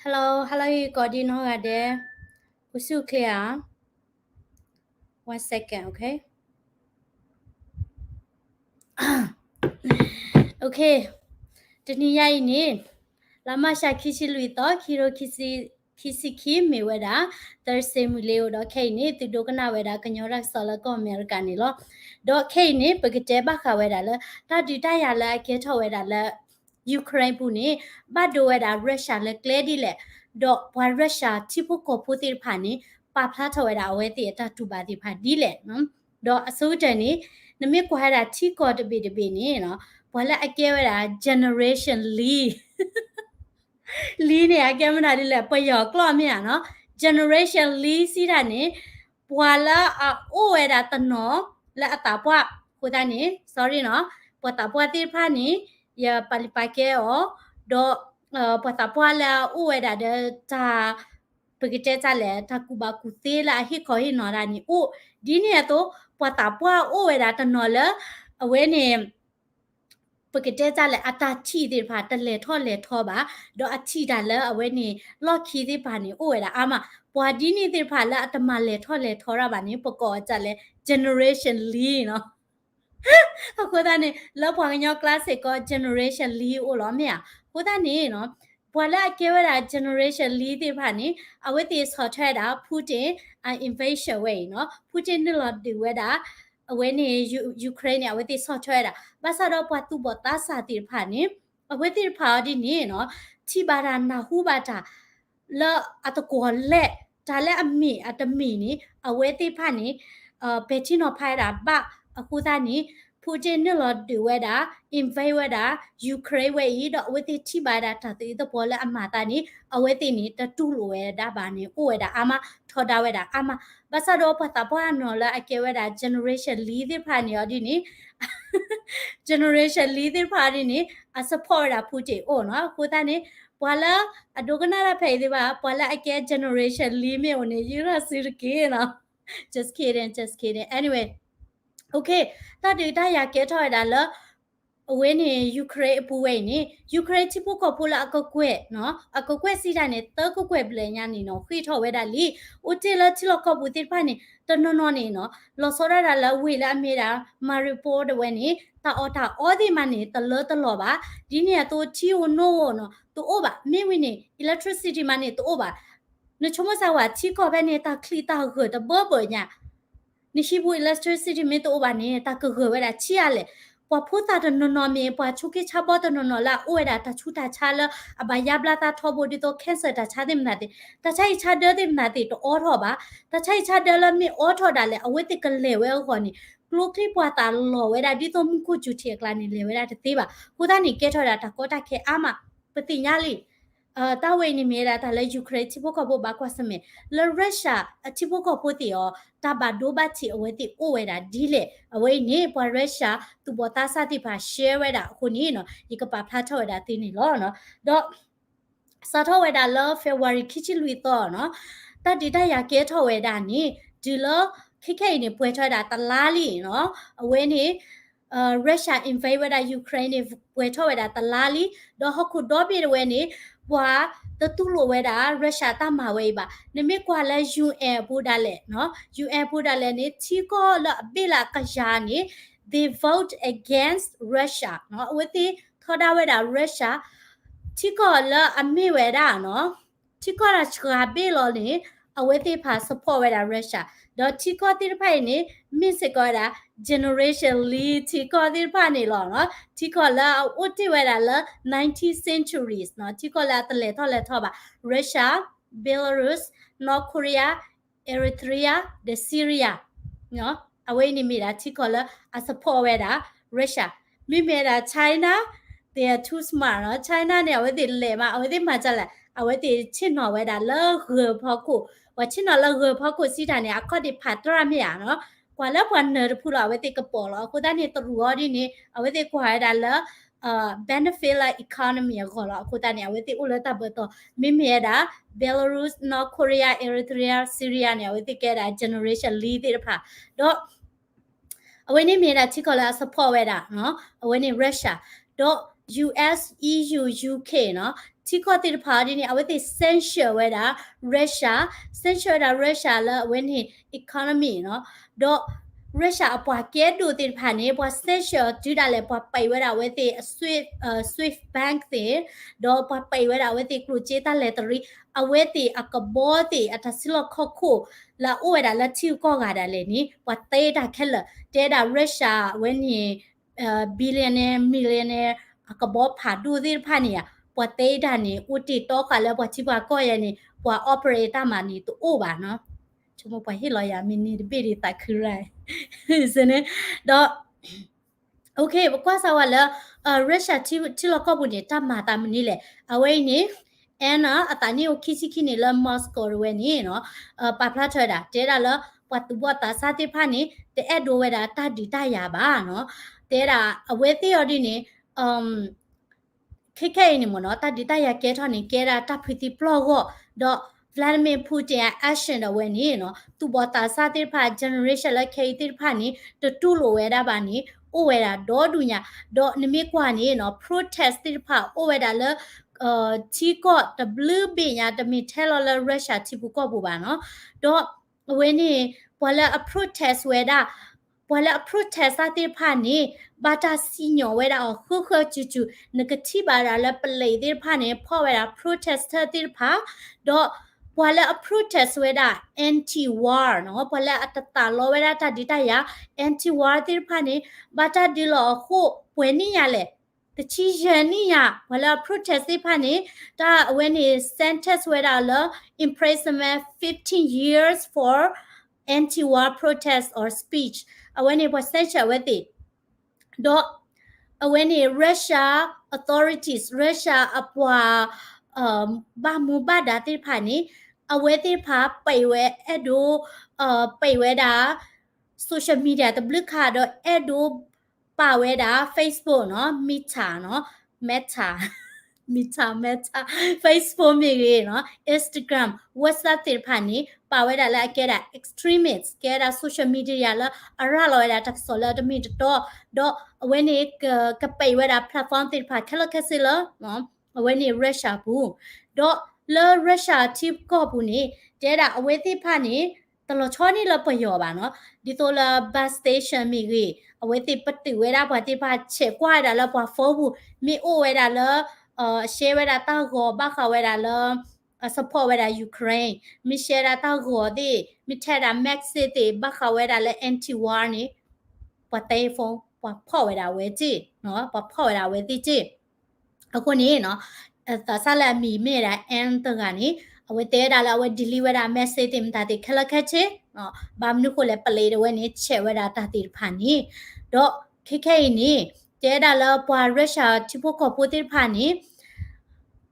Hello, hello, ကိးဒံနီၢ်ဂၤဒဲး, အိၣ်ဆူၣ်အိၣ်ချ့ဧါ. One second, okay. Okay, တနံၤညါအံၤန့ၣ် လါမၢ်ၡး ခံဆံလွံၢ်သီ ခံကထိခံဆံခံ မ့ၢ်ဝဲဒၣ် Thursday မုၢ်လ့ၤအိၣ် ဒီးခဲအံၤန့ၣ် သုဒိကနၣ်ဝဲဒၣ်ကညီတၢ်ကစီၣ်လၢကီၢ်အမဲရကၤန့ၣ်လီၤ. ဒီးခဲအံၤန့ၣ် ပကတဲဘၣ်ဃးဝဲဒၣ်လၢ တၢ်ဒုးတၢ်ယၤလၢအကဲထီၣ်ဝဲဒၣ်လၢ Ukraine ပူၤန့ၣ် ဘၣ်ဒိဝဲဒၣ် Russia လၢကျဲဒ်လဲၣ်, ဒီးပှၤ Russia ထံဖိကီၢ်ဖိသ့ၣ်တဖၣ်န့ၣ် ပာ်ဖျါထီၣ်ဝဲဒၣ်အဝဲသ့ၣ်အတၢ်တူၢ်ဘၣ်သ့ၣ်တဖၣ်ဒ်လဲၣ်. ဒီးအဆိကတၢၢ်န့ၣ် နမ့ၢ်ကွၢ်ဝဲဒၣ်ထံကီၢ်တဘ့ၣ်တဘ့ၣ်န့ၣ်နီၤ, ပှၤလၢအကဲဝဲဒၣ် generation လံ လံန့ၣ် အကဲမနုၤဒ်လဲၣ်, ပယီၤကျိာ်မ့ၢ်ဧါနီၤ, generation လံစံးတၢ်န့ၣ် ပှၤလၢအအိၣ်ဝဲဒၣ်တနီၤလၢအသးပှၢ်အဃိသတးန့ၣ် sorry နီၤ, ပှၤသးပှၢ်သ့ၣ်တဖၣ်န့ၣ် ယပာ်လံပာ်ကဲအီၤ, ဒီး ပှၤသးပှၢ်လၢအအိၣ်ဝဲဒၣ်ဒီးတၢ် ပကတဲတၢ်လဲၣ် တၢ်ကူၣ်ဘၣ်ကူၣ်သ့လၢအဟ့ၣ်ခီဟ့ၣ်နီၤတၢ်န့ၣ်အိၣ်, ဒ်န့ၣ်အသိး ပှၤသးပှၢ်အိၣ်ဝဲဒၣ်တနီၤလၢ အဝဲန့ၣ် ပကတဲတၢ်လဲၣ် အတၢ်ထံၣ်သ့ၣ်တဖၣ် တလဲၤထီၣ်လဲၤထီဘၣ်, ဒီးအထံၣ်တၢ်လၢအဝဲန့ၣ် လီၢ်ခံသ့ၣ်တဖၣ်န့ၣ် အိၣ်ဝဲဒၣ်အါမး, ပှၤဒ်န့ၣ်သ့ၣ်တဖၣ်လၢအတမၤလဲၤထီၣ်လဲၤထီတၢ်ဘၣ်န့ၣ် ပကိးအီၤတၢ်လဲၣ် generation လံနီၤ. အဃိသတးန့ၣ် လၢပှၤကညီကျါစ့ၢ်ကီး generation လံအိၣ်လီၤမ့ၢ်ဧါ. အဃိသတးန့ၣ်နီၤ, ပှၤလၢအကဲဝဲဒၣ် generation လံသ့ၣ်တဖၣ်န့ၣ် အဝဲသ့ၣ်ဆီၣ်ထွဲဝဲဒၣ် Putin invasion ဝဲအံၤနီၤ, Putin နုာ်လီၤဒုးဝဲဒၣ် အဝဲန့ၣ် Ukraine န့ၣ် အဝဲသ့ၣ်ဆီၣ်ထွဲဝဲဒၣ် ဘၣ်ဆၣ်ဒီးပှၤသူၣ်ဘီၣ်သးစၢ်သ့ၣ်တဖၣ်န့ၣ် အဝဲသ့ၣ်တဖၣ်အီၤဒ်န့ၣ်နီၤ, ထံၣ်ဘၣ်တၢ်နၢ်ဟူဘၣ်တၢ် လၢအသကိးလဲၣ်, တၢ်လၢအမ့ၢ်အတမ့ၢ်န့ၣ် အဝဲသ့ၣ်တဖၣ်န့ၣ် ပဲာ်ထံနီၤဖးဝဲဒၣ်ဘၣ်အဃိသတးန့ၣ် Putin နုာ်လီၤဒုးဝဲဒၣ် invade ဝဲဒၣ် Ukraine ဝဲအံၤ ဒီးအဝဲသ့ၣ်ထံၣ်ဘၣ်ဝဲဒၣ်တၢ်သးအုးသပှီၤလၢအမၤသးန့ၣ် အဝဲသ့ၣ်န့ၣ် တတူၢ်လိာ်ဝဲဒၣ်ဘၣ်န့ၣ် အိၣ်ဝဲဒၣ်အါမး ထီဒါဝဲဒၣ်အါမး, ဘၣ်ဆၣ်ဒီးပှၤသးပှၢ်အနီၤလၢအကဲဝဲဒၣ် generation လံသ့ၣ်တဖၣ်န့ၣ်အီၤဒ်န့ၣ် generation လံသ့ၣ်တဖၣ်ဒ်န့ၣ် အ support ဝဲဒၣ် Putin အိၣ်နီၤ. အဃိသတးန့ၣ် ပှၤလၢအဒိကနၣ်တၢ်ဖဲအံၤသ့ၣ်တဖၣ် ပှၤလၢအကဲ generation လံမ့ၢ်အိၣ်န့ၣ် ယုၢ်ထီၣ်စုတက့ၢ်နီၤ. Just kidding, just kidding. Anyway, okay, တၢ်ဒုးတၢ်ယၤကဲထီၣ်ဝဲဒၣ်လၢ အဝဲန့ၣ် Ukraine အပူၤဝဲအံၤန့ၣ် Ukraine ထံဖိကီၢ်ဖိလၢအကကွဲၢ်နီၤ, အကကွဲၢ်စံးတၢ်န့ၣ် သၢကကွဲၢ်ဘျဲၣ်ညါန့ၣ်နီၤ ဃ့ၢ်ထီၣ်ဝဲဒၣ်လံ. အိၣ်တ့ၢ်လၢထံလီၢ်ကီၢ်ပူၤသ့ၣ်တဖၣ်န့ၣ် တနီၤနီၤန့ၣ်နီၤ လီၤဆီဒၣ်တၢ်လၢဝ့ၢ်လၢအမ့ၢ်ဒၣ် Mariupol တဝဲန့ၣ် တၢ်အီၣ်တၢ်အီသ့ၣ်မးန့ၣ် တလၢတလီၤဘၣ်. ဒ်န့ၣ်အသိး ထံဧိၤနိဧိၤနီၤ တအိၣ်ဘၣ်. မ့ၢ်ဝံၤန့ၣ် electricity မးန့ၣ် တအိၣ်ဘၣ်. နဆိကမိၣ်စၢ်ဝဲ ထံကီၢ်ဖဲန့ၣ် တၢ်ချံတၢ်ဂၢၢ်တဘၢဘၢညါ နဟံၣ်ပူၤ electricity မ့ၢ်တအိၣ်ဘၣ်န့ၣ် တၢ်ကဂၢၢ်ဝဲဒၣ်ဆံးအါလဲၣ်. ပှၤဖိသၣ်တနီၤနီၤမ့ၢ် ပှၤဆိးက့ဆါဘီတနီၤနီၤလၢအအိၣ်ဝဲဒၣ်တၢ်ဆူးတၢ်ဆါလၢ အဘၣ်ယါဘျါသးထီဘိဒ်သိး cancer တၢ်ဆါသ့ၣ်မနုၤသ့ၣ် တၢ်ဆါဟံၣ်ဆါဒၢသ့ၣ်မနုၤသ့ၣ် တအိးထီၣ်ဘၣ်. တၢ်ဆါဟံၣ်ဆါဒၢလၢမ့ၢ်အိးထီၣ်ဒၣ်လဲာ် အဝဲသ့ၣ်ကလဲၤဝဲအဂီၢ်န့ၣ် ကျိချံပှၤသးလီၤဝဲဒၣ်ဒ်သိးမူခိၣ်စူၤထံးအကျါန့ၣ် လဲၤဝဲဒၣ်တသ့ဘၣ်. အဃိသတးန့ၣ် ကဲထီၣ်ဝဲဒၣ်တၢ်ကီတၢ်ခဲအါမး ပသ့ၣ်ညါလံ. တၢ်ဝဲအံၤန့ၣ်မ့ၢ်ဝဲဒၣ်တၢ်လၢ Ukraine ထံဖိကီၢ်ဖိဘၣ်ကွၢ်ဆၢၣ်မဲာ် လၢ Russia အထံဖိကီၢ်ဖိသ့ၣ်အီၤ တၢ်ဘၣ်ဒိဘၣ်ထံးအဝဲသ့ၣ်အိၣ်ဝဲဒၣ်ဒ်လဲၣ်. အဝဲအံၤန့ၣ် ပှၤ Russia သူၣ်ဘီၣ်သးစၢ်သ့ၣ်တဖၣ် share ဝဲဒၣ်အဃိန့ၣ်နီၤ ယကပာ်ဖျါထီၣ်ဝဲဒၣ်သုန့ၣ်လီၤ. ဒီး စးထီၣ်ဝဲဒၣ်လၢ February ခံဆံလွံၢ်သီနီၤ တၢ်ဒုးတၢ်ယၤကဲထီၣ်ဝဲဒၣ်န့ၣ် တုၤလၢ ခဲခဲအံၤန့ၣ် ပှဲၤထီၣ်ဝဲဒၣ်တလါလံနီၤ. အဝဲန့ၣ် Russia invade ဝဲဒၣ် Ukraine န့ၣ် ပှဲၤထီၣ်ဝဲဒၣ်တလါလံ. ဒီးဟီၣ်ခိၣ်ဒီဘ့ၣ်တဝဲန့ၣ် ပှၤတတူၢ်လိာ်ဝဲဒၣ် Russia တၢ်မၤဝဲအံၤဘၣ်. နမ့ၢ်ကွၢ်လၢ UN အပူၤဒၣ်လဲာ်နီၤ UN အပူၤဒၣ်လဲာ်န့ၣ် ထံကီၢ်လၢအဘ့ၣ်လၢအကယၤန့ၣ် they vote against Russia နီၤ အဝဲသ့ၣ်ထီဒါဝဲဒၣ် Russia ထံကီၢ်လၢအမ့ၢ်ဝဲဒၣ်နီၤ ထံကီၢ်တၢ်စှၤဘ့ၣ်လီၤန့ၣ် အဝဲသ့ၣ်တဖၣ် support ဝဲဒၣ် Russia ဒီးထံကီၢ်သ့ၣ်တဖၣ်အံၤန့ၣ် မ့ၢ်စ့ၢ်ကီးဝဲဒၣ် generation လံ ထံကီၢ်သ့ၣ်တဖၣ်န့ၣ်လီၤ. ထံကီၢ်လၢအအိၣ်တ့ၢ်ဝဲဒၣ်လၢ nineteen centuries နီၤ ထံကီၢ်လၢအတလဲၤထီၣ်လဲၤထီဘၣ် Russia, Belarus, North Korea, Eritrea ဒီး Syria အဝဲအံၤန့ၣ်မ့ၢ်ဒၣ်ထံကီၢ်လၢအ support ဝဲဒၣ် Russia. မ့မ့ၢ်ဝဲဒၣ် China, they are too smart နီၤ China န့ၣ် အဝဲသ့ၣ်လဲၤမး အဝဲသ့ၣ်မၤဒ်လဲၣ် အဝဲသ့ၣ်ဆ့ၣ်နီၤဝဲဒၣ်လၢဂၢၤဖီခိၣ်, ပှၤဆ့ၣ်နီၤလၢဂၢၤဖီခိၣ်စံးတၢ်န့ၣ် အခီၣ်ဒ့ၣ်ဖးတြၢ်မ့ၢ်ဧါနီၤ ကွၢ်လၢပှၤနၢၤတဖုလီၤ အဝဲသ့ၣ်ကပီၤလီၤ. အဃိသတးန့ၣ် တရူးအီၤဒ်န့ၣ် အဝဲသ့ၣ်ကွၢ်ဝဲဒၣ်လၢ benefit လၢ economy အဂီၢ်လီၤ. အဃိသတးန့ၣ် အဝဲသ့ၣ်အိၣ်လၢတၢ်ဘၢတီၤ မ့မ့ၢ်ဝဲဒၣ် Belarus, North Korea, Eritrea, Syria န့ၣ် အဝဲသ့ၣ်ကဲဒၣ် generation လံသ့ၣ်တဖၣ် ဒီး အဝဲန့ၣ်မ့ၢ်ဒၣ်ထံကီၢ်လၢအ support ဝဲဒၣ်နီၤ အဝဲန့ၣ် Russia ဒီး US, EU, UK နီၤ ထံကီၢ်သ့ၣ်တဖၣ်အီၤဒ်န့ၣ် အဝဲသ့ၣ် sanction ဝဲဒၣ် Russia, sanction ဝဲဒၣ် Russia လၢအဝဲန့ၣ် economy နီၤ, ဒီး Russia အပှၤကဲဒိၣ်သ့ၣ်တဖၣ်န့ၣ် ပှၤ sanction အီၤတုၤဒၣ်လဲာ် ပှၤပံးဝဲဒၣ်အဝဲသ့ၣ် Swift, Swift Bank သ့ၣ်, ဒီးပှၤပံးဝဲဒၣ်အဝဲသ့ၣ်ကျိၣ်စ့တၢ်လဲၤတရံး, အဝဲသ့ၣ်အကဘီသ့ၣ် အတၢ်စုလီၢ်ခီၣ်ခိၣ် လၢအအိၣ်ဝဲဒၣ်လၢထံဂုၤကီၢ်ဂၤဒၣ်လဲာ်န့ၣ် ပှၤသ့တၢ်ခဲလၢာ်, တဲဒၣ် Russia အဝဲန့ၣ် billionaire, millionaire အကဘီဖးဒိၣ်သ့ၣ်တဖၣ်န့ၣ်ဧါ, ပှၤသ့တၢ်န့ၣ် အိၣ်တ့ၢ်တီဃာ်လၢပှၤထံပှၤကီၢ်ယဲန့ၣ် ပှၤ operate တၢ်မၤန့ၣ်တအိၣ်ဘၣ်နီၤ, ဆိကမိၣ်ပှၤဟ့ၣ်လီၤယၤမ့ၢ်န့ၣ်တဘ့ၣ်ဒ်သးခုရၢ်, ဒီး ပကွၢ်စးဝဲလၢ Russia ထံလီၢ်ကီၢ်ပူၤန့ၣ် တၢ်မၤသးမနုၤလဲၣ်, အဝဲအံၤန့ၣ် Anna အသးနံၣ်အိၣ်ခံဆံခံန့ၣ်လၢ Moscow တဝဲန့ၣ်နီၤ, ပာ်ဖျါထီၣ်ဝဲဒၣ် တဲဒၣ်လၢ ပှၤသူၣ်ဘီၣ်သးစၢ်သ့ၣ်တဖၣ်န့ၣ် တအဲၣ်ဒိးဝဲဒၣ်တၢ်ဒုးတၢ်ယၤဘၣ်နီၤ, တဲဒၣ်အဝဲသ့ၣ်အီၤဒ်န့ၣ် ခဲခဲအံၤန့ၣ်မ့ၢ်နီၤ တၢ်ဒုးတၢ်ယၤကဲထီၣ်န့ၣ် ကဲဒၣ်တၢ်ဖုးသံပျီၢ်ဂီၢ်, ဒီး Vladimir Putin အ action ဒီးဝဲန့ၣ်နီၤ သူၣ်ဘီၣ်သးစၢ်သ့ၣ်တဖၣ် generation လၢခဲအံၤသ့ၣ်တဖၣ်န့ၣ် တတူၢ်လိာ်ဝဲဒၣ်ဘၣ်န့ၣ် အိၣ်ဝဲဒၣ်ဒီဒူၣ်ညါ, ဒီးနမ့ၢ်ကွၢ်န့ၣ်နီၤ protest သ့ၣ်တဖၣ်အိၣ်ဝဲဒၣ်လၢ ထံကီၢ်တဘျုးဘ့ၣ်ညါ တမ့ၢ်ထဲလီၤလၢ Russia ထံပူၤကီၢ်ပူၤဘၣ်နီၤ, ဒီး အဝဲန့ၣ် ပှၤလၢအ protest ဝဲဒၣ်, ပှၤလၢအ protest တၢ်သ့ၣ်တဖၣ်န့ၣ် ဘၣ်တၢ်စံၣ်ညီၣ်ဝဲဒၣ်အီၤဃၢဃၢစုာ်စုာ်, နကထံၣ်ဘၣ်ဒၣ်လၢ police သ့ၣ်တဖၣ်န့ၣ် ဖီၣ်ဝဲဒၣ် protester သ့ၣ်တဖၣ်, ဒီးပှၤလၢအ protest ဝဲဒၣ် anti-war နီၤ, ပှၤလၢအတသးလီဝဲဒၣ်တၢ်ဒုးတၢ်ယၤ anti-war သ့ၣ်တဖၣ်န့ၣ် ဘၣ်တၢ်ဒုးလီၤအဃိ ပှဲၤနံၣ်ညါလဲၣ် တဆံယဲၢ်နံၣ်ညါ, ပှၤလၢအ protest သ့ၣ်တဖၣ်န့ၣ် တၢ်အဝဲန့ၣ် sentence ဝဲဒၣ်လၢ imprisonment fifteen years for anti-war protest or speech, အဝဲန့ၣ်ပှၤ sanction အဝဲသ့ၣ်, ဒီးအဝဲန့ၣ် Russia authorities, Russia အပှၤ ဘၣ်မူဘၣ်ဒါသ့ၣ်တဖၣ်န့ၣ် အဝဲသ့ၣ်တဖၣ်ပံးဝဲအဲၣ်ဒိး ပံးဝဲဒၣ် social media တဘျုးခါ ဒီးအဲၣ်ဒိး ပာ်ဝဲဒၣ် Facebook နီၤ, Meta နီၤ, Meta, Meta, Meta, Facebook မ့ၢ်ဂ့ၤနီၤ, Instagram, WhatsApp သ့ၣ်တဖၣ်န့ၣ် ပာ်ဝဲဒၣ်လၢအကဲဒၣ် extremist, ကဲဒၣ် social media လၢအရၤလီၤဝဲဒၣ်တၢ်ကစီၣ်လၢတမ့ၢ်တတီ, ဒီးအဝဲန့ၣ် ကပံးဝဲဒၣ် platform သ့ၣ်တဖၣ်ခဲလၢာ်ခဲဆ့လၢ အဝဲန့ၣ် Russia ပူၤ, ဒီးလၢ Russia ထံကီၢ်ပူၤန့ၣ် တဲဒၣ်အဝဲသ့ၣ်တဖၣ်န့ၣ် တလီၤဆီန့ၣ်လၢပယီၤဘၣ်နီၤ, ဒ်သိးလၢ bus station မ့ၢ်ဂ့ၤ, အဝဲသ့ၣ်ပတုာ်ဝဲဒၣ်ပှၤသ့ၣ်တဖၣ် ဆဲးကွၢ်ဝဲဒၣ်လၢပှၤ phone ပူၤ, မ့ၢ်အိၣ်ဝဲဒၣ်လၢ share ဝဲဒၣ်တၢ်ဂီၤဘၣ်ဃးဝဲဒၣ်လၢ support ဝဲဒၣ် Ukraine, မ့ၢ် share ဒၣ်တၢ်ဂီၤသ့ၣ်, မ့ၢ်ထဲဒၣ် message သ့ၣ် ဘၣ်ဃးဝဲဒၣ်လၢ anti-war န့ၣ် ပှၤတဲ phone ပှၤဖီၣ်ဝဲဒၣ်ဝဲတ့ၢ်, ပှၤဖီၣ်ဝဲဒၣ်ဝဲသ့ၣ်တ့ၢ်, အဃိန့ၣ် သးစၢ်လၢအမံၤမ့ၢ်ဒၣ် Anna တဂၤန့ၣ် အဝဲတဲဝဲဒၣ်လၢအဝဲ delete ဝဲဒၣ် message သ့ၣ်မတၤသ့ၣ်ခဲလၢာ်ခဲဆ့, ဘၣ်မနုၤဃိလဲၣ် police တဝဲန့ၣ် ဆဲးဝဲဒၣ်တၢ်သ့ၣ်တဖၣ်န့ၣ်, ဒီးခဲခဲအံၤန့ၣ် တဲဒၣ်လၢပှၤ Russia ထံဖိကီၢ်ဖိသ့ၣ်တဖၣ်န့ၣ်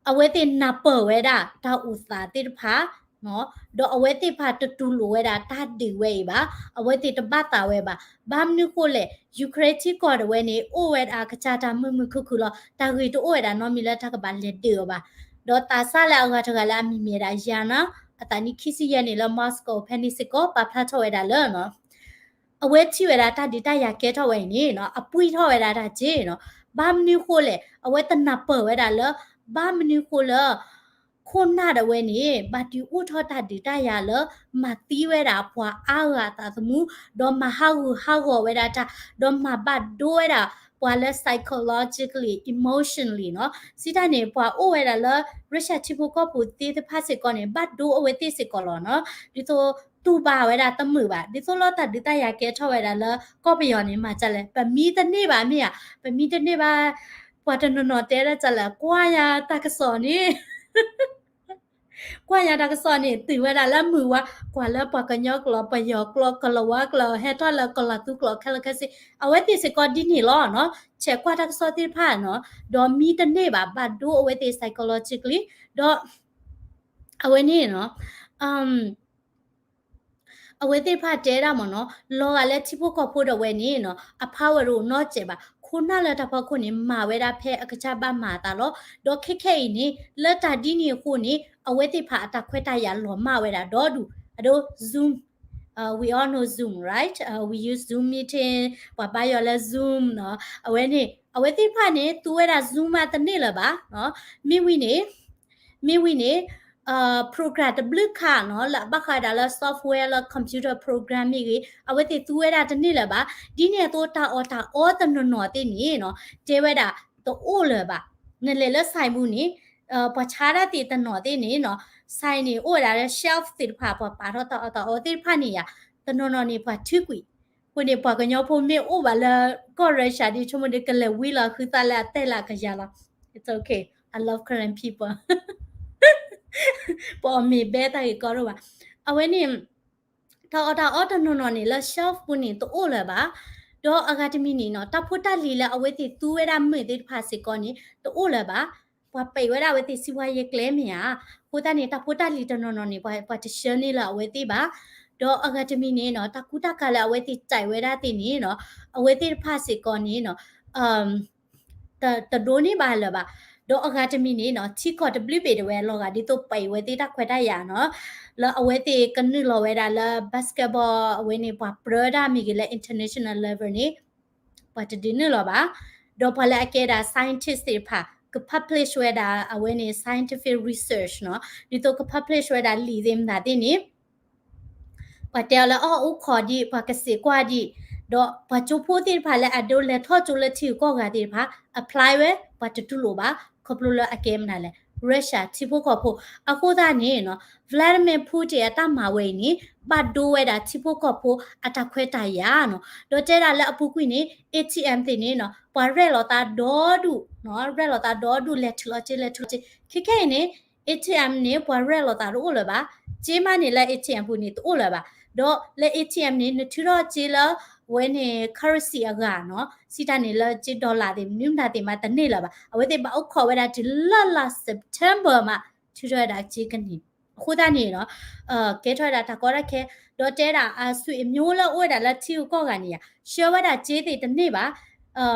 အဝဲသ့ၣ်နၢ်ပၢၢ်ဝဲဒၣ်တၢ်အိၣ်သးသ့ၣ်တဖၣ်, ဒီးအဝဲသ့ၣ်တဖၣ်တတူၢ်လိာ်ဝဲဒၣ်တၢ်ဒုးဝဲအံၤဘၣ်, အဝဲသ့ၣ်တဘၣ်သးဝဲဘၣ်, ဘၣ်မနုၤဃိလဲၣ် Ukraine ထံကီၢ်တဝဲန့ၣ် အိၣ်ဝဲဒၣ်အကစၢ်တၢ်မုာ်မုာ်ခုၣ်ခုၣ်လီၤ, တၢ်ဂ့ၢ်တအိၣ်ဝဲဒၣ်နီတမံၤလၢတၢ်ကဘၣ်လဲၤဒုးအီၤဘၣ်, ဒီးသးစၢ်လၢအဂၤတဂၤလၢအမံၤမ့ၢ်ဒၣ် Yana အသးနံၣ်ခံဆံယဲၢ်န့ၣ်လၢ Moscow ဖဲန့ၣ်စ့ၢ်ကီး ပာ်ဖျါထီၣ်ဝဲဒၣ်လၢ အဝဲထံၣ်ဝဲဒၣ်တၢ်ဒုးတၢ်ယၤကဲထီၣ်ဝဲအံၤန့ၣ် အပှံၢ်ထီၣ်ဝဲဒၣ်တၢ်က့ၢ်နီၤ, ဘၣ်မနုၤဃိလဲၣ် အဝဲတနၢ်ပၢၢ်ဝဲဒၣ်လၢ ဘၣ်မနုၤဃိလၢ ခိၣ်နၢ်ဒၣ်ဝဲန့ၣ် ဘၣ်ဒုးအိၣ်ထီၣ်တၢ်ဒုးတၢ်ယၤလၢ မၤသံဝဲဒၣ်ပှၤအါဂၤအသးသမူ, ဒီးမၤဟးဂူာ်ဟးဂီၤဝဲဒၣ်တၢ်, ဒီးမၤဘၣ်ဒိဝဲဒၣ်ပှၤလၢ psychologically, emotionally နီၤ, စံးတၢ်န့ၣ် ပှၤအိၣ်ဝဲဒၣ်လၢ Russia ထံဖိကီၢ်ဖိသ့ၣ်တဖၣ်စ့ၢ်ကီးန့ၣ် ဘၣ်ဒိအဝဲသ့ၣ်စ့ၢ်ကီးလီၤနီၤ, ဒ်သိးတူၢ်ဘၣ်ဝဲဒၣ်တမုာ်ဘၣ်, ဒ်သိးလၢတၢ်ဒုးတၢ်ယၤကဲထီၣ်ဝဲဒၣ်လၢ ကီၢ်ပယီၤန့ၣ် မၤဒ်လဲၣ်, ပမံတန့ၢ်ဘၣ်မ့ၢ်ဧါ, ပမံတန့ၢ်ဘၣ်, ပှၤတနီၤနီၤတဲဒ်လဲၣ်, ကွၢ်ယၤတၢ်ကစီၣ်န့ၣ် ကွၢ်ယၤတၢ်ကစီၣ်န့ၣ် တုၤဝဲဒၣ်လၢမုာ်ဝါ, ကွၢ်လၢပှၤကညီကျိာ် ပယီၤကျိာ် ကလၤဝါကျိာ် ဟဲထီၣ်လၢကီၤလၤသူကျိာ်ခဲလၢာ်ခဲဆ့, အဝဲသ့ၣ်စ့ၢ်ကီးဒ်န့ၣ်လီၤနီၤ, ဆဲးကွၢ်တၢ်ကစီၣ်သ့ၣ်တဖၣ်နီၤ, ဒီးမံတန့ၢ်ဘၣ်, ဘၣ်ဒိအဝဲသ့ၣ် psychologically, ဒီး အဝဲန့ၣ်နီၤ အဝဲသ့ၣ်တဖၣ်တဲဒၣ်မ့ၢ်နီၤ, လီၤဂာ်လၢထံဖိကီၢ်ဖိဒၣ်ဝဲန့ၣ်နီၤ အpowerတအိၣ်နီတစဲးဘၣ်, ခိၣ်နၢ်လၢတၢ်ဖီခိၣ်န့ၣ် မၤဝဲဒၣ်ဖဲအကစၢ်ဘၣ်မၤအသးလီၤ, ဒီးခဲခဲအံၤန့ၣ် လၢတၢ်ဒ်န့ၣ်အဃိန့ၣ် အဝဲသ့ၣ်တဖၣ်အတၢ်ခွဲးတၢ်ယာ်လီၤမၢ်ဝဲဒၣ်ဒီဒူၣ်, အဒိ Zoom, we all know Zoom, right? We use Zoom meeting, ပှၤဘါယွၤလၢ Zoom နီၤ, အဝဲန့ၣ် အဝဲသ့ၣ်တဖၣ်န့ၣ် သူဝဲဒၣ် Zoom မးတန့ၢ်လၢၤဘၣ်, မ့ၢ်ဝံၤန့ၣ် မ့ၢ်ဝံၤန့ၣ် program တဘျုးခါနီၤ လၢအဘၣ်ဃးဒၣ်လၢ software လၢ computer program မ့ၢ်ဂ့ၤ အဝဲသ့ၣ်သူဝဲဒၣ်တန့ၢ်လၢၤဘၣ်. ဒ်န့ၣ်အသိး တၢ်အီၣ်တၢ်အီတနီၤနီၤသ့ၣ်န့ၣ်နီၤ တဲဝဲဒၣ်တအိၣ်လၢၤဘၣ်. နလဲၤလၢ site ပူၤန့ၣ် ပှၤဆါတၢ်သ့ၣ်တနီၤသ့ၣ်န့ၣ်နီၤ site န့ၣ် အိၣ်ဝဲဒၣ်လၢ shelf သ့ၣ်တဖၣ် ပှၤပာ်ထီၣ်တၢ်အီၣ်တၢ်အီသ့ၣ်တဖၣ်န့ၣ်ယါ တနီၤနီၤန့ၣ် ပှၤထုးကွံာ် အဃိန့ၣ် ပှၤကညီဖိမ့ၢ်အိၣ်ဘၣ်လၢကီၢ် Russia ဒ် ဆိကမိၣ်ဒီး ကလဲၤဝံလီၤ ဃုသးလၢအတဲလၢအကယၤလီၤ. It's okay. I love Karen people. ပအီၣ်မ့ၤဘဲတၢ်ဂ့ၢ်ကီဒိၣ်ဘၣ်. အဝဲန့ၣ် တၢ်အီၣ်တၢ်အီတနီၤနီၤန့ၣ် လၢ shelf ပူၤန့ၣ် တအိၣ်လၢၤဘၣ်. ဒီးအဂၤတမံၤန့ၣ်နီၤ တၢ်ဖိတၢ်လံၤလၢအဝဲသ့ၣ်သူဝဲဒၣ်မုာ်သ့ၣ်တဖၣ်စ့ၢ်ကီးန့ၣ် တအိၣ်လၢၤဘၣ်. ပှၤပံးဝဲဒၣ်အဝဲသ့ၣ်စံးဝါယဲကျဲမ့ၢ်ဧါ. အဃိသတးန့ၣ် တၢ်ဖိတၢ်လံၤတနီၤနီၤန့ၣ် ပှၤ ပှၤတဆှၢန့ၢ်လၢအဝဲသ့ၣ်ဘၣ်. ဒီးအဂၤတမံၤန့ၣ်နီၤ တၢ်ကူတၢ်ကၤလၢအဝဲသ့ၣ်တဲဝဲဒၣ်သ့ၣ်န့ၣ်နီၤ အဝဲသ့ၣ်တဖၣ်စ့ၢ်ကီးန့ၣ်နီၤ တဒိးန့ၢ်ဘၣ်လၢၤဘၣ်. ဒီးအဂၤတမံၤန့ၣ်နီၤ ထံကီၢ်တဘျုးဘ့ၣ်ဒၣ်ဝဲလီၤဂာ် ဒ်သိးပံးဝဲသ့ၣ်တၢ်ခွဲးတၢ်ယာ်နီၤ လၢအဝဲသ့ၣ်ကနုာ်လီၤဝဲဒၣ်လၢ basketball အဝဲန့ၣ် ပှၤပြၢတၢ်မ့ၢ်ဂ့ၤလၢ international level န့ၣ် ပှၤတဒုးနုာ်လီၤဘၣ်. ဒီးပှၤလၢအကဲဒၣ် scientist သ့ၣ်တဖၣ် က publish ဝဲဒၣ် အဝဲန့ၣ် scientific research နီၤ ဒ်သိးက publish ဝဲဒၣ်လံာ်သ့ၣ်မတၤသ့ၣ်န့ၣ် ပှၤတဲအီၤလၢအအိၣ်ခိးဒံး ပှၤကစံးကွၢ်ဒံး ဒီးပှၤကၠိဖိသ့ၣ်တဖၣ်လၢအဒိးလဲၤထီၣ်ကၠိလၢထံဂုၤကီၢ်ဂၤသ့ၣ်တဖၣ် apply ဝဲ ပှၤတတူၢ်လိာ်ဘၣ် ခီဖျိလၢအကဲမနုၤလဲၣ် Russia ထံဖိကီၢ်ဖိ. အဃိသတးန့ၣ်နီၤ Vladimir Putin အတၢ်မၤဝဲအံၤန့ၣ် ဘၣ်ဒိဝဲဒၣ်ထံဖိကီၢ်ဖိအတၢ်ခွဲးတၢ်ယာ်နီၤ. ဒီးတဲဒၣ်လၢအပူၤကွံာ်န့ၣ် ATM သ့ၣ်န့ၣ်နီၤ ပှၤရဲၣ်လီၤသးဒီဒူၣ်နီၤ ရဲၣ်လီၤသးဒီဒူၣ် လဲၤထုးလီၤစ့ လဲၤထုးလီၤစ့ ခဲခဲအံၤန့ၣ် ATM န့ၣ် ပှၤရဲၣ်လီၤသးတအိၣ်လၢၤဘၣ်. စ့မးန့ၣ်လၢ ATM ပူၤန့ၣ် တအိၣ်လၢၤဘၣ်. ဒီးလၢ ATM န့ၣ် နထုးထီၣ်စ့လၢ အဝဲန့ၣ် currency အဂၤနီၤ စံးတၢ်န့ၣ်လၢစ့ dollar သ့ၣ် မနုၤမတၤသ့ၣ်မး တန့ၢ်လၢၤဘၣ်. အဝဲသ့ၣ်ဘၣ်အိၣ်ခိးဝဲဒၣ်တုၤလၢလါ September မး ထုးထီၣ်ဝဲဒၣ်စ့ကန့ၢ်. အဃိသတးန့ၣ်နီၤ ကဲထီၣ်ဝဲဒၣ်တၢ်ကီတၢ်ခဲ ဒီးတဲဒၣ်အ ဆွေမျိုး လၢအိၣ်ဝဲဒၣ်လၢထံဂုၤကီၢ်ဂၤန့ၣ်ယါ ဆှၢဝဲဒၣ်စ့သ့ၣ်တန့ၢ်ဘၣ်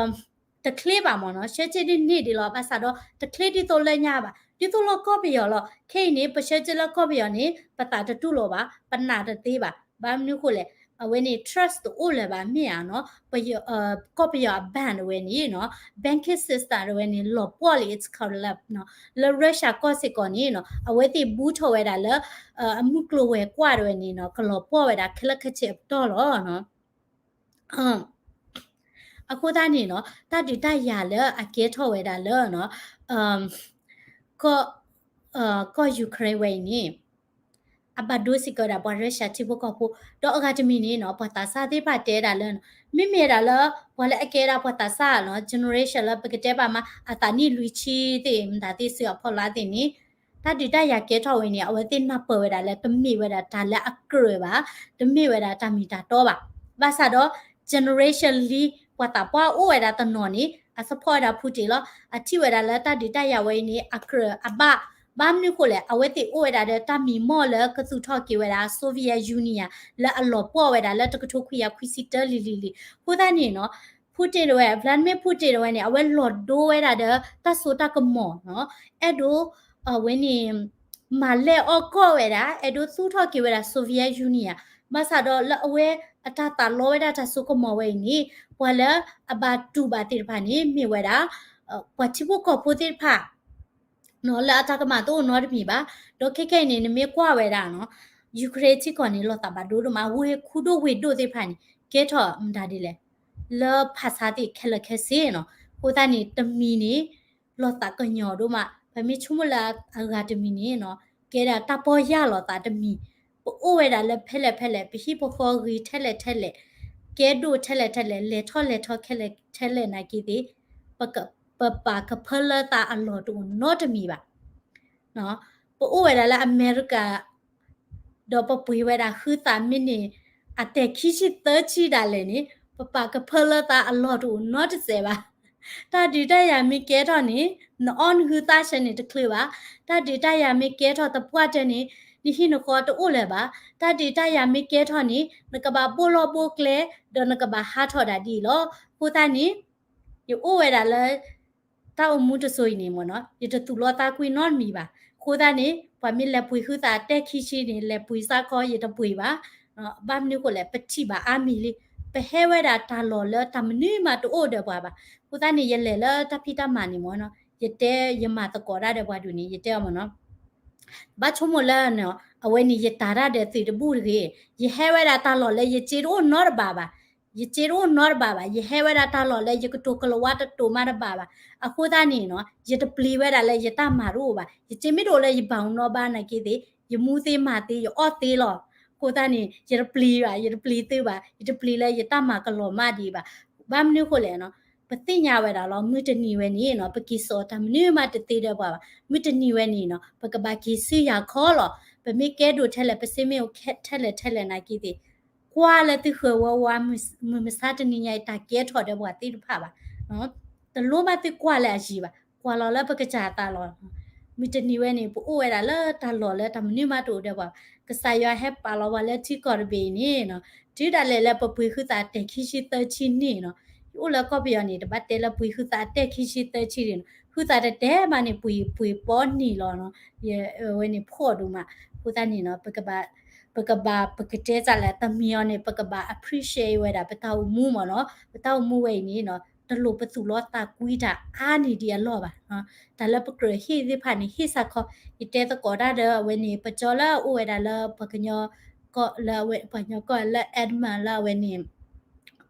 တချ့ဘၣ်မ့ၢ်နီၤ ဆှၢစ့ဒ်န့ၣ်ဒ်လီၤ ဘၣ်ဆၣ်ဒီး တချ့ဒ်သိးလၢညါဘၣ် ဒ်သိးလၢကီၢ်ပယီၤလီၤ. ခဲအံၤန့ၣ် ပဆှၢစ့လၢကီၢ်ပယီၤန့ၣ် ပသးတတူၢ်လိာ်ဘၣ် ပနာ်တသ့ဘၣ် ဘၣ်မနုၤဃိလဲၣ် အဝဲန့ၣ် trust တအိၣ်လၢၤဘၣ်မ့ၢ်ဧါနီၤ ကီၢ်ပယီၤအ bank တဝဲန့ၣ်နီၤ banking system တဝဲန့ၣ် လီၤပှီၢ်လံ it's collapse နီၤ လၢ Russia ကီၢ်စ့ၢ်ကီးန့ၣ်နီၤ အဝဲသ့ၣ်ဘူးထီၣ်ဝဲဒၣ်လၢ အမုၢ်ကျိၤဝဲၤကွာ်တဝဲန့ၣ်နီၤ ကလီၤပှီၢ်ဝဲဒၣ်ခဲလၢာ်ခဲဆ့အပတီၢ်လီၤ. အဃိသတးန့ၣ်နီၤ တၢ်ဒုးတၢ်ယၤလၢအကဲထီၣ်ဝဲဒၣ်လၢ ကီၢ် ကီၢ် Ukraine ဝဲအံၤန့ၣ် အဘၣ်ဒိစ့ၢ်ကီးဝဲဒၣ်ပှၤ Russia ထံဖိကီၢ်ဖိ ဒီးအဂၤတမံၤန့ၣ်နီၤ ပှၤသးစၢ်သ့ၣ်တဖၣ်တဲဒၣ်လၢ မ့မ့ၢ်ဒၣ်လၢ ပှၤလၢအကဲဒၣ်ပှၤသးစၢ်နီၤ generation လၢပကတဲဘၣ်မး အသးနံၣ်လွံၢ်ဆံသ့ၣ် မတၤသ့ၣ်စုအဖီလာ်သ့ၣ်န့ၣ် တၢ်ဒုးတၢ်ယၤကဲထီၣ်ဝဲန့ၣ် အဝဲသ့ၣ်နၢ်ပၢၢ်ဝဲဒၣ်လၢ တမ့ၢ်ဝဲဒၣ်တၢ်လၢအကြၢးဘၣ်, တမ့ၢ်ဝဲဒၣ်တၢ်မ့ၢ်တၢ်တီဘၣ်. ဘၣ်ဆၣ်ဒီး generation လံ ပှၤသးပှၢ်အိၣ်ဝဲဒၣ်တနီၤန့ၣ် အ support ဝဲဒၣ် Putin လီၤ. အထံၣ်ဝဲဒၣ်လၢတၢ်ဒုးတၢ်ယၤဝဲအံၤန့ၣ် အကြၢးအဘၣ်, ဘၣ်မနုၤဃိလဲၣ် အဝဲသ့ၣ်အိၣ်ဝဲဒၣ်ဒီးတၢ်မံမီၢ်လၢကသူၣ်ထီၣ်က့ၤဝဲဒၣ် Soviet Union လၢအလီၤပှီၢ်ဝဲဒၣ်လၢတကထိခွံကယၤခွံဆံတၢလံၤလံၤလံၤ. အဃိသတးန့ၣ်နီၤ Putin တဝဲ Vladimir Putin တဝဲန့ၣ် အဝဲလီၤဒိဝဲဒၣ်ဒီးတၢ်စိတၢ်ကမီၤနီၤ, အဲၣ်ဒိး အဝဲန့ၣ် မၤလဲၢ်အီၣ်ကီၢ်ဝဲဒၣ်, အဲၣ်ဒိးသူၣ်ထီၣ်က့ၤဝဲဒၣ် Soviet Union ဘၣ်ဆၣ်ဒီးလၢအဝဲအတၢ်သးလီဝဲဒၣ်တၢ်စိကမီၤဝဲအံၤန့ၣ် ပှၤလၢအဘၣ်တူၢ်ဘၣ်သ့ၣ်တဖၣ်န့ၣ် မ့ၢ်ဝဲဒၣ် ပှၤထံဖိကီၢ်ဖိသ့ၣ်တဖၣ် လၢအတၢ်ကမၣ်တအိၣ်နီတမံၤဘၣ်. ဒီးခဲခဲအံၤန့ၣ် နမ့ၢ်ကွၢ်ဝဲဒၣ်နီၤ Ukraine ထံကီၢ်န့ၣ် လီၤသးဘၣ်ဒိဒိၣ်မး, ဝ့ၢ်ခူဒိၣ်ဝ့ၢ်ဒိၣ်သ့ၣ်တဖၣ်န့ၣ် ကဲထီၣ်မတၤဒ်လဲၣ် လၢဖးဆါသ့ၣ်ခဲလၢာ်ခဲဆ့နီၤ. အဃိသတးန့ၣ် တမံၤန့ၣ် လီၤသးကညီၤဒိၣ်မး, ပမ့ၢ်ဆိကမိၣ်လၢအဂၤတမံၤန့ၣ်နီၤ ကဲဒၣ်တၢ်ပီၢ်ယၢ်လီၤသးတမံၤ, ပအိၣ်ဝဲဒၣ်လၢဖဲလဲၣ်ဖဲလဲၣ်, ပဟံၣ်ပဃီဂ့ၤထဲလဲၣ်ထဲလဲၣ်, ကဲဒိၣ်ထဲလဲၣ်ထဲလဲၣ်, လဲၤထီၣ်လဲၤထီခဲလၢာ်ထဲလဲၣ်နာ်က့သ့ၣ် ပက ပပာ်ကဖၢလၢသးအလီၢ်တအိၣ်နီတမံၤဘၣ်. ပအိၣ်ဝဲဒၣ်လၢအမဲရကၤ ဒီးပပှ့ၤဝဲဒၣ်ဃုသးမ့ၢ်န့ၣ် အတဲာ်ခံဆံသၢဆံဒၣ်လဲာ်န့ၣ် ပပာ်ကဖၢလၢသးအလီၢ်တအိၣ်နီတစဲးဘၣ်. တၢ်ဒုးတၢ်ယၤမ့ၢ်ကဲထီၣ်န့ၣ် နအီၣ်နဟုသၣ်ဆၢန့ၣ်တချုးဘၣ်. တၢ်ဒုးတၢ်ယၤမ့ၢ်ကဲထီၣ်သပှၢ်တၢၢ်န့ၣ် နဟံၣ်နဃီတအိၣ်လၢၤဘၣ်. တၢ်ဒုးတၢ်ယၤမ့ၢ်ကဲထီၣ်န့ၣ် နကဘၣ်ဘိၣ်လီၢ်ဘိၣ်ကျဲ ဒီးနကဘၣ်ဟးထီၣ်ဒၣ်ဒ်အံၤလီၤ. အဃိသတးန့ၣ် ယအိၣ်ဝဲဒၣ်လၢ တၢ်အိၣ်မူတစိၤအံၤန့ၣ်မ့ၢ်နီၤ ယတသူၣ်လီသးကွံနီတမံၤဘၣ်. အဃိသတးန့ၣ် ပှၤမ့ၢ်လဲၤပှ့ၤဃုသးတဲာ်ခံဆံန့ၣ် လဲၤပှ့ၤစ့ၢ်ကီး ယတပှ့ၤဘၣ်. ဘၣ်မနုၤဃိလဲၣ် ပထံၣ်ဘၣ်အါမံၤလံ. ပဟဲဝဲဒၣ်တၢ်လီၢ်လၢတၢ်မနုၤမးတအိၣ်ဒီးပှၤဘၣ်. အဃိသတးန့ၣ် ယလဲၤလၢတၢ်ဖံးတၢ်မၤန့ၣ်မ့ၢ်နီၤ, ယတဲယမၤသကိးတၢ်ဒီးပှၤဒုးန့ၣ် ယတဲအီၤမ့ၢ်နီၤ, ဘၣ်ဆိကမိၣ်လၢ အဝဲန့ၣ်ယတၢ်တၢ်ဒီးသုးတဘူၣ်တဂ့ၤ, ယဟဲဝဲဒၣ်တၢ်လီၢ်လၢယစ့တအိၣ်နီတဘ့ၣ်ဘၣ်, ယစ့တအိၣ်နီတဘ့ၣ်ဘၣ်, ယဟဲဝဲဒၣ်တၢ်လီၢ်လၢယကတိၤကလၤဝါတတိၤမးတဘၣ်ဘၣ်. အဃိသတးန့ၣ်နီၤ ယတပျံၤဝဲဒၣ်လၢယတၢ်မၤတအိၣ်ဘၣ်, ယစ့မ့ၢ်တအိၣ်လၢယဘၣ်အူနီဘၣ်နာ်က့သ့ၣ် ယမူသ့မၤသ့ယအီၣ်သ့လီၤ. အဃိသတးန့ၣ် ယတပျံၤဘၣ်, ယတပျံၤသုဘၣ်, ယတပျံၤလၢယတၢ်မၤကလီၤမးဒံးဘၣ်. ဘၣ်မနုၤဃိလဲၣ်နီၤ, ပသ့ၣ်ညါဝဲဒၣ်လီၤ မုၢ်တနံၤဝဲန့ၣ်နီၤ ပက့ၤစိာ်တၢ်မနုၤမးတသ့ဒီးပှၤဘၣ်. မုၢ်တနံၤဝဲန့ၣ်နီၤ ပကဘၣ်က့ၤဆူယၤခီလီၤ. ပမ့ၢ်ကဲဒိၣ်ထဲလဲၣ် ပစ့မ့ၢ်အိၣ်ထဲလဲၣ်ထဲလဲၣ်နာ်က့သ့ၣ် ကွၢ်လၢသုဃၢၤဝီဝါ မုၢ်မဆါတနံၤညါအံၤ တၢ်ကဲထီၣ်ဒီးပှၤသ့ၣ်တဖၣ်ဘၣ်. တလိၣ်ဘၣ်သုကွၢ်လၢအယံၤဘၣ်, ကွၢ်လီၤလၢပကစၢ်အသးလီၤ. မုၢ်တနံၤဝဲန့ၣ် ပအိၣ်ဝဲဒၣ်လၢတၢ်လီၢ်လၢတၢ်မနုၤမးတအိၣ်ဒီးပှၤ, ကစၢ်ယွၤဟဲပာ်လီၤပှၤလၢထံကီၢ်တဘ့ၣ်အံၤန့ၣ်နီၤ, တုၤဒၣ်လဲာ်လၢပပှ့ၤဟုသးအတဲာ်ခံဆံသၢဆံန့ၣ်နီၤ, ယအိၣ်လၢကီၢ်ပယီၤန့ၣ် တဘၣ်တဲလၢပှ့ၤဟုသးအတဲာ်ခံဆံသၢဆံန့ၣ်နီၤ, ဟုသးတတဲာ်ဘၣ်န့ၣ် ပှ့ၤပှ့ၤပိာ်နံၣ်လီၤနီၤ, ယဝဲန့ၣ်ဖှီၣ်ဒိၣ်မး. အဃိသတးန့ၣ်နီၤ ပကဘၣ် ပကဘၣ် ပကတဲစးလဲၣ် တမံၤအီၤန့ၣ် ပကဘၣ် appreciate ဝဲဒၣ် ပတၢ်အိၣ်မူမ့ၢ်နီၤ, ပတၢ်အိၣ်မူဝဲအံၤန့ၣ်နီၤ တလိၣ်ပသူၣ်လီသးကွံတၢ်အါန့ၢ်ဒံးအလီၢ်ဘၣ်. တၢ်လၢပကြၢးဟ့ၣ်သ့ၣ်တဖၣ်န့ၣ် ဟ့ၣ်စ့ၢ်ကီး, ယတဲသကိးတၢ်ဒီးအဝဲန့ၣ် ပကၠီလၢအအိၣ်ဝဲဒၣ်လၢပှၤကညီကီၢ်လၢ ပှၤကညီကီၢ်လၢ Edmond လၢအဝဲန့ၣ်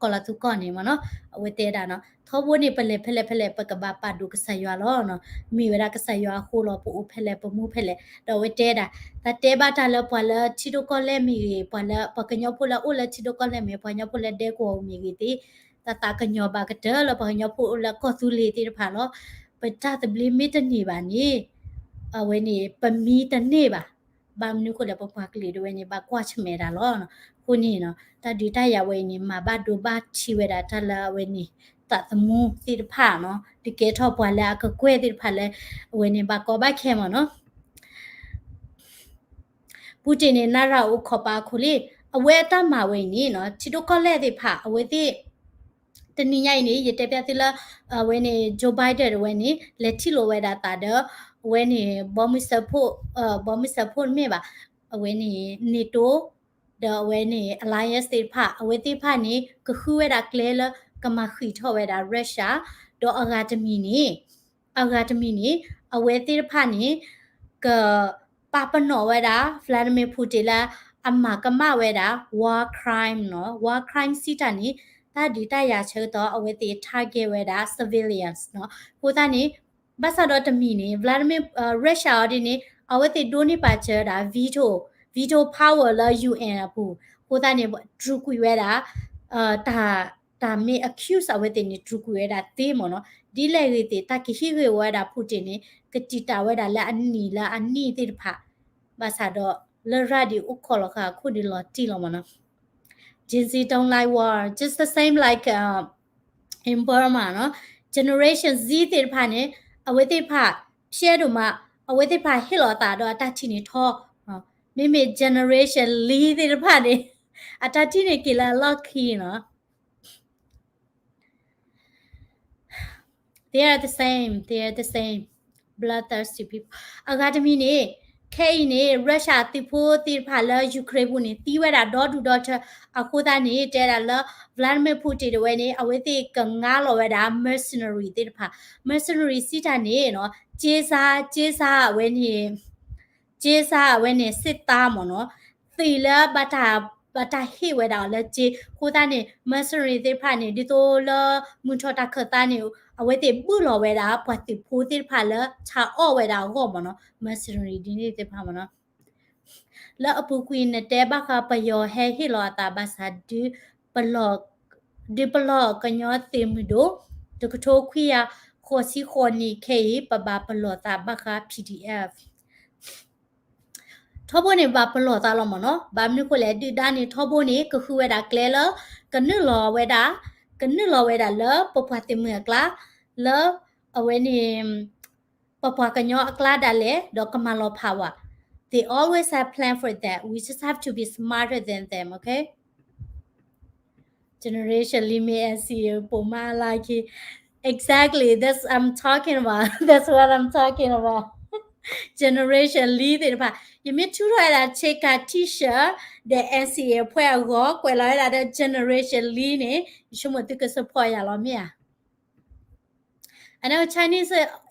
ကီၢ်လီၤသူကီၢ်န့ၣ်မ့ၢ်နီၤ, အဝဲတဲဒၣ်နီၤ ထီဘိန့ၣ် ပလဲၤဖဲလဲၣ်ဖဲလဲၣ် ပကဘၣ်ပာ်ဒိၣ်ကစၢ်ယွၤလီၤ. မ့ၢ်ဝဲဒၣ်ကစၢ်ယွၤအဃိလီၤ ပအိၣ်ဖဲလဲၣ် ပမူဖဲလဲၣ်. ဒီးအဝဲတဲဒၣ် တၢ်တဲဘၣ်တၢ်လၢပှၤလၢထံဒိၣ်ကီၢ်လဲၢ်မ့ၢ်ဂ့ၤ, ပှၤလၢ ပှၤကညီဖိလၢအအိၣ်လၢထံဒိၣ်ကီၢ်လဲၢ်မ့ၢ်ဂ့ၤ, ပှၤကညီဖိလၢဒဲကဝီၤမ့ၢ်ဂ့ၤသ့ၣ်, တၢ်သးကညီၤဘၣ်ကတၢၢ်လၢပှၤကညီဖိလၢကီၢ်သူလ့ၤသ့ၣ်တဖၣ်လီၤ. ပတၢ်သဘျ့မ့ၢ်တန့ၢ်ဘၣ်န့ၣ် အဝဲန့ၣ် ပမံတန့ၢ်ဘၣ်. ဘၣ်မနုၤအဃိလဲၣ် ပပှၤကလုာ်ဒၣ်ဝဲန့ၣ် ဘၣ်ကွၢ်ဆၢၣ်မဲာ်တၢ်လီၤ. အဃိန့ၣ်နီၤ တၢ်ဒုးတၢ်ယၤဝဲအံၤန့ၣ် မၤဘၣ်ဒိဘၣ်ထံးဝဲဒၣ်တၢ်လၢအဝဲန့ၣ် သးသမူသ့ၣ်တဖၣ်နီၤ, ဒုးကဲထီၣ်ပှၤလၢအကကွဲၢ်သ့ၣ်တဖၣ်လၢ အဝဲန့ၣ် ဘၣ်ကီဘၣ်ခဲမ့ၢ်နီၤ. ပူၣ်တ့ၢ်န့ၣ် နၢ်ရၣ်အိၣ်ခိးပာ်အခိၣ်လံ, အဝဲအတၢ်မၤဝဲအံၤန့ၣ်နီၤ ထံဒိၣ်ကီၢ်လဲၢ်သ့ၣ်တဖၣ် အဝဲသ့ၣ် တနံၤညါအံၤန့ၣ် ယတဲပျးသုလၢ အဝဲန့ၣ် Joe Biden တဝဲန့ၣ် လဲၤထံၣ်လိာ်ဝဲဒၣ်သးဒီး အဝဲန့ၣ် ဘီမုၢ်စၢဖှိၣ်, ဘီမုၢ်စၢဖှိၣ်တမ့ၢ်ဘၣ်, အဝဲန့ၣ် NATO ဒီးအဝဲန့ၣ် alliance သ့ၣ်တဖၣ်, အဝဲသ့ၣ်တဖၣ်န့ၣ် ကဃုဝဲဒၣ်ကျဲလၢ ကမၤဃံးထီၣ်ဝဲဒၣ် Russia, ဒီးအဂၤတမံၤန့ၣ် အဂၤတမံၤန့ၣ် အဝဲသ့ၣ်တဖၣ်န့ၣ် ကပာ်ပနီၣ်ဝဲဒၣ် Vladimir Putin လၢအမၤကမၣ်ဝဲဒၣ် war crime နီၤ, war crime စံးတၢ်န့ၣ် တၢ်ဒုးတၢ်ယၤဆၢကတီၢ် အဝဲသ့ၣ် target ဝဲဒၣ် civilians နီၤ. အဃိသတးန့ၣ် ဘၣ်ဆၣ်ဒီးတမံၤန့ၣ် Vladimir, Russia အီၤဒ်န့ၣ် အဝဲသ့ၣ်ဒိးန့ၢ်ပာ်စၢၤဝဲဒၣ် veto, veto power လၢ UN အပူၤ, အဃိသတးန့ၣ် တြူာ်ကွံာ်ဝဲဒၣ် တၢ် တၢ်မ့ၢ် accuse အဝဲသ့ၣ်န့ၣ် တြူာ်ကွံာ်ဝဲဒၣ်သ့မ့ၢ်နီၤ, ဒ်လဲၣ်ဂ့ၤသ့ၣ် တၢ်ကဟံးဂ့ၢ်ဝဲဒၣ် Putin န့ၣ် ကတံာ်တာ်ဝဲဒၣ်လၢအနံၣ်လၢအနံၣ်သ့ၣ်တဖၣ်, ဘၣ်ဆၣ်ဒီး လရာ်ဒ်အိၣ်ခိးလီၤဃာ်အခိၣ်ဒ်လီၤတံၢ်လီၤမ့ၢ်နီၤ. Gen Z don't like war, just the same like in Burma နီၤ, Generation Z သ့ၣ်တဖၣ်န့ၣ် အဝဲသ့ၣ်တဖၣ် ဖျဲဒိၣ်မး, အဝဲသ့ၣ်တဖၣ်ဟ့ၣ်လီၤအသးဒီးအတၢ်ထံၣ်န့ၣ်ထီ, မ့မ့ၢ် Generation လံသ့ၣ်တဖၣ်န့ၣ် အတၢ်ထံၣ်န့ၣ်က့ၤလၢအလီၢ်ခံနီၤ. They are the same, they are the same. Bloodthirsty people. အဂၤတမံၤန့ၣ် ခဲအံၤန့ၣ် Russia သုးဖိသ့ၣ်တဖၣ်လၢ Ukraine ပူၤန့ၣ် သံဝဲဒၣ်ဒီဒူၣ်ဒီထၢ, အဃိသတးန့ၣ် တဲဒၣ်လၢ Vladimir Putin တဝဲန့ၣ် အဝဲသ့ၣ်ကငါလီၤဝဲဒၣ် mercenary သ့ၣ်တဖၣ်, mercenary စံးတၢ်န့ၣ်နီၤ က့စါ, က့စါအဝဲန့ၣ် က့စါအဝဲန့ၣ် စစ်သား မ့ၢ်နီၤ, သုးလၢ ဘၣ်တၢ်ဟ့ၣ်ဝဲဒၣ်အီၤလၢက့, အဃိသတးန့ၣ် mercenary သ့ၣ်တဖၣ်န့ၣ် ဒ်သိးလၢမုၢ်ထီၣ်တၢ်ခၢၣ်သးန့ၣ် အဝဲသ့ၣ်ဘုၣ်လီၤဝဲဒၣ် ပှၤသုးဖိသ့ၣ်တဖၣ်လၢ ဆါအီၣ်ဝဲဒၣ်အဂီၢ် မ့ၢ်နီၤ, mercenary ဒ်န့ၣ်သ့ၣ်တဖၣ် မ့ၢ်နီၤ. လၢအပူၤကွံာ် နတဲဘၣ်ဃးပယီၤဟဲဟ့ၣ်လီၤအသးဘၣ်ဆၣ် ဒုးပလီၢ်ကညီသုးမုၢ်ဒိၣ် တကထိခွံကယၤဃိးဆံဃိးနံၣ်ခဲအံၤ ပဘၣ်ပလီၢ်သးဘၣ်ဃး PDF ထီဘိန့ၣ် ဘၣ်ပလီၢ်သးလီၤ မ့ၢ်နီၤ. ဘၣ်မနုၤအဃိလဲၣ် ဒုၣ်ဒါန့ၣ် ထီဘိန့ၣ် ကဃုဝဲဒၣ်ကျဲလၢ ကနုာ်လီၤဝဲဒၣ်, ကနုာ်လီၤဝဲဒၣ်လၢပပှၤသုးမုၢ်အကျါ, လၢအဝဲန့ၣ် ပပှၤကညီအကျါဒၣ်လဲာ် ဒီးကမၤလီၤဖးဝဲ. They always have plan for that. We just have to be smarter than them, okay? Generation လံ မ့ၢ် NCA ပိာ်မၤအလၢခံ. Exactly, that's I'm talking about. That's what I'm talking about. generation လံသ့ၣ်တဖၣ် ယမ့ၢ်ထုးထီၣ်ဝဲဒၣ် Cheka T-shirt ဒီး N C A အဖှဲအဂီၢ် ကွဲးလီၤဝဲဒၣ်ဒီး generation လံန့ၣ် ယဆိကမိၣ်သုက support ယၤလီၤမ့ၢ်ဧါ. I know Chinese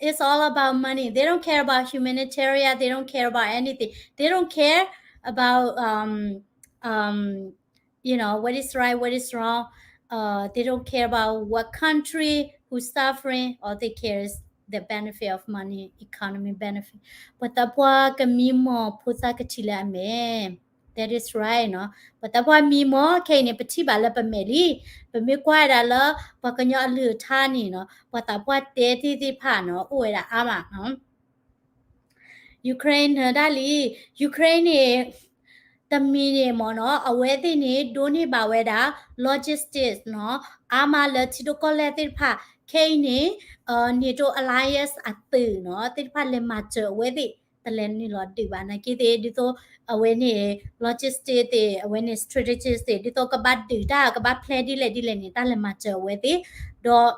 is all about money. They don't care about humanitarian. They don't care about anything. They don't care about um um you know what is right, what is wrong. Uh, they don't care about what country who's suffering. All they care is the benefit of money, economy benefit. ပှၤသးပှၢ်ကမံမီၢ်ဖိသၣ်ကထံၣ်လၢအမဲာ် That is right နီၤ. ပှၤသးပှၢ်မံမီၢ် ခဲအံၤန့ၣ် ပထံၣ်ဘၣ်လၢပမဲာ်လံ. ပမ့ၢ်ကွၢ်ဝဲဒၣ်လၢ ပှၤကညီအလုၢ်အထါန့ၣ်နီၤ ပှၤသးပှၢ်တဲသ့ၣ်သ့ၣ်တဖၣ်နီၤ အိၣ်ဝဲဒၣ်အါမးနီၤ. Ukraine နၢၤဒၣ်လံ Ukraine န့ၣ် တမံၤန့ၣ်မ့ၢ်နီၤ အဝဲသ့ၣ်န့ၣ် ဒိးန့ၢ်ဘၣ်ဝဲဒၣ် logistics နီၤ အါမးလၢထံဒိၣ်ကီၢ်လဲၢ်သ့ၣ်တဖၣ် ခဲအံၤန့ၣ် NATO alliance အသုးနီၤ သ့ၣ်တဖၣ်လဲၤမၤစၢၤအဝဲသ့ၣ် တလဲၤနုာ်လီၤဒုးဘၣ် နာ်က့သ့ၣ် ဒ်သိး အဝဲန့ၣ် logistic သ့ၣ် အဝဲန့ၣ် strategic သ့ၣ် ဒ်သိးကဘၣ်ဒုးတၢ် ကဘၣ် plan ဒ်လဲၣ်ဒ်လဲၣ်န့ၣ် တၢ်လဲၤမၤစၢၤအဝဲသ့ၣ် ဒီး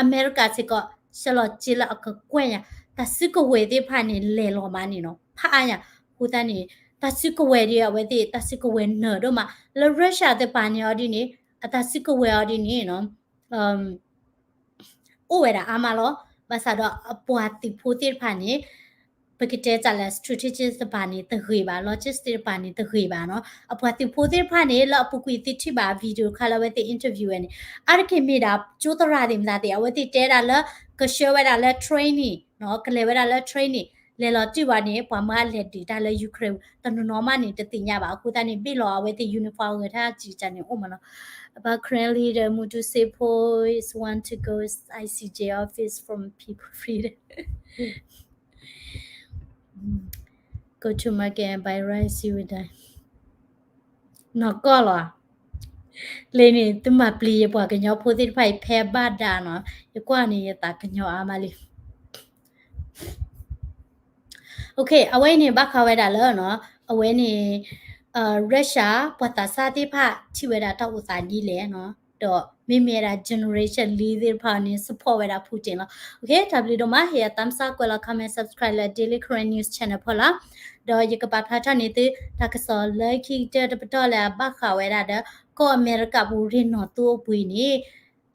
အမဲရကၤစ့ၢ်ကီး ဆှၢလီၤစ့လၢအကကွဲၢ်ညါ တၢ်စုကဝဲၤသ့ၣ်တဖၣ်န့ၣ် လဲၤလီၤမးန့ၣ်နီၤ ဖးအါညါ အဃိသတးန့ၣ် တၢ်စုကဝဲၤဒီးအဝဲသ့ၣ် တၢ်စုကဝဲၤနၢၤဒိၣ်မး လၢ Russia သ့ၣ်တဖၣ်န့ၣ်အီၤဒ်န့ၣ် အတၢ်စုကဝဲၤအီၤဒ်န့ၣ်နီၤ အိၣ်ဝဲဒၣ်အါမးလီၤ. ဘၣ်ဆၣ်ဒီးအပှၤသုးဖိသ့ၣ်တဖၣ်န့ၣ် ပကတဲတၢ်လၢ strategic တဖၣ်န့ၣ်တဂ့ၤဘၣ် logistic တဖၣ်န့ၣ်တဂ့ၤဘၣ်နီၤ အပှၤသုးဖိသ့ၣ်တဖၣ်န့ၣ် လၢအပူၤကွံာ်သုထံၣ်ဘၣ် video တခါလၢအဝဲသ့ၣ် interview ဝဲန့ၣ် အါတက့ၢ်မ့ၢ်ဒၣ် ကၠိသရၣ်သ့ၣ်မတၤသ့ၣ် အဝဲသ့ၣ်တဲဒၣ်လၢ ကဆှၢဝဲဒၣ်လၢ training နီၤ ကလဲၤဝဲဒၣ်လၢ training လဲၤလီၤတုၤဘၣ်န့ၣ် ပှၤမၢအလဲၤဒုးတၢ်လၢ Ukraine တနီၤနီၤမးန့ၣ် တသ့ၣ်ညါဘၣ် အဃိသတးန့ၣ် ဘ့ၣ်လီၤအဝဲသ့ၣ် uniform အဂၤတၢ်စံးတၢ်န့ၣ်အိၣ်မးနီၤ But currently the Muthu Sepo is want to go I C J office from people freedom. Go to market and buy rice, you will die. နီၢ်ကီၢ်လီၤ. လၢန့ၣ် သုမၤပျံၤယပှၤကညီဖိသ့ၣ်တဖၣ်အံၤ ဖဲဘၣ်ဒါနီၤ, ယကွၢ်န့ၣ် ယသးကညီၤအါမးလံ. Okay, အဝဲအံၤန့ၣ် ဘၣ်ဃးဝဲဒၣ်လၢနီၤ, အဝဲန့ၣ် Russia ပှၤသးစၢ်သ့ၣ်တဖၣ်ထံၣ်ဝဲဒၣ်တၢ်အိၣ်သးဒ်လဲၣ်နီၤ, ဒီးမ့မ့ၢ်ဝဲဒၣ် generation လံသ့ၣ်တဖၣ်န့ၣ် support ဝဲဒၣ် Putin လီၤ. Okay, တၢ်ဘျုးဒိၣ်မး, ဟ့ၣ်ယၤ thumbs up ကွဲးလီၤ comment, subscribe လၢ Daily Karen News Channel ဖီလာ်, ဒီးယကပာ်ဖျါထီၣ်န့ၢ်သု တၢ်ကစီၣ်လၢခံကတၢၢ်တပတီၢ်လၢအဘၣ်ဃးဝဲဒၣ်ဒီး ကီၢ်အမဲရကၤပူၤရ့ၣ်နီၣ်သိအပှ့ၤန့ၣ်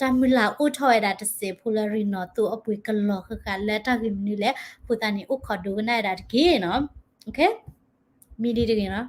တၢ်မုၢ်လၢ်အိၣ်ထီၣ်ဝဲဒၣ်တစဲးဖိလၢရ့ၣ်နီၣ်သိအပှ့ၤကလီၤဃၣ်ဃၣ်လၢတၢ်ဂ့ၢ်မနုၤလဲၣ်, အဃိသတးန့ၣ် အိၣ်ခိးဒိကနၣ်ဝဲဒၣ်တက့ၢ်နီၤ. Okay, မ့ၢ်ဒ်တဂ့ၤနီၤ.